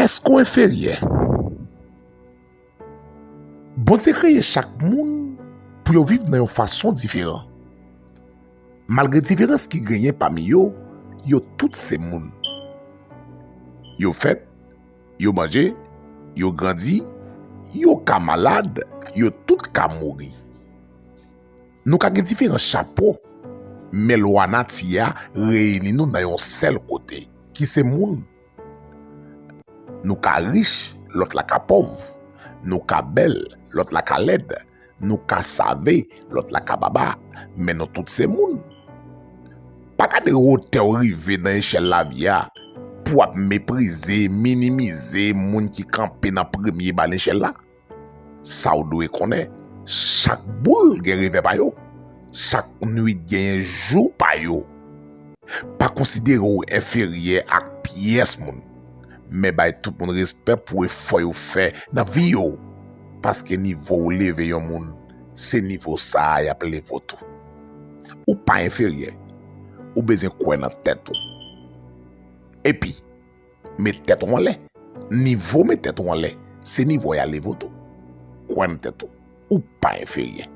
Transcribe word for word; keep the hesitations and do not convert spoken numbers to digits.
Èske w enferyè? Bondye kreye chak moun pou yo viv nan yon fason diferan. Malgre diferans ki genyen pami yo, yo tout se moun. Yo fèt, yo manje, yo grandi, yo ka malad, yo tout ka mouri. Nou ka gen diferan chapo, men lwa nati a reyini nou nan yon sèl kote, ki se moun. Nou ka rich, lòt la ka pòv. Nou ka bèl, lòt la ka lèd. Nou ka save, lòt la ka baba. Men nou tout se moun. Pa gade wotè w rive nan echèl lavi a pou w ap meprize, minimize moun ki kanpe nan premye ba lechèl la. Sa w dwe konnen, chak boul gen revè pa yo. Chak nwit genyen jou pa yo. Pa konsidere w enferyè ak pyès moun, men bay tout moun respè pou efò yo fè nan vi yo. Paske nivo w leve yon moun, se nivo sa a y ap leve w tou. Ou pa enferyè. Ou bezwen kwè nan tèt ou. Epi, met tèt ou anlè. Nivo met tèt ou anlè, se nivo y a leve w tou. Kwè nan tèt ou. Ou pa enferyè.